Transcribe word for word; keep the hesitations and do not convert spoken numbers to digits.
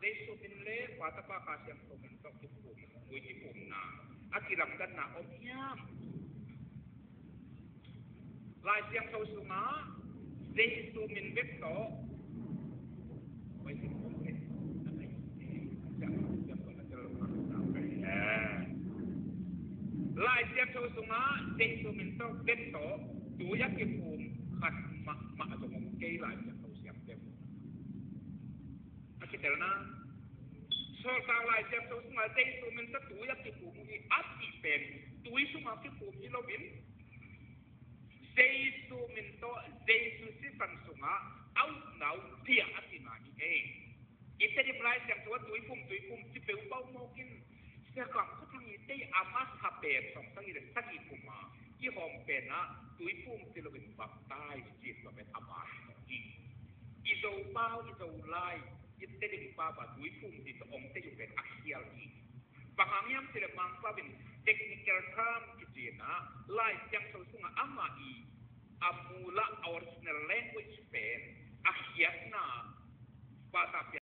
Jesu min le Pa, Tapa, Kha Siangtho min tawh kiphum, tui kiphumna a kilamdanna om hiam? Lai Siangtho sungah Jesu min bek tawh, Lai Siangtho sungah Jesu min tawh bek tawh tui a kiphum khat mahmah zong om kei, Lai Siangtho siamte. A kitelna, Sawltak Lai Siangtho sungah Jesu min tawh tui a kiphum uh hi a cih pen, tui sungah kiphum hi loin, Jesu min tawh Jesu sisan sungah a upna uh piang a cihna hi ei. I Tedim Lai Siangtho ah tuiphum, tuiphum ci peuhpeuh mawk in, Sia Kam Kha Thang i tei a masa pen sawmsagih le sagih kum a i hawm pen ah tuiphum ci loin baptize ci, tua pen a masa hi. I Zopau, i Zolai, i Tedim pau ah tuiphum ci tawh om te uh pen a khial hi. Bang hang hiam cih leh Mangpau in technical term kici in ah, Lai Siangtho sungah amah i a mula, original language pen a khiatna, pa ta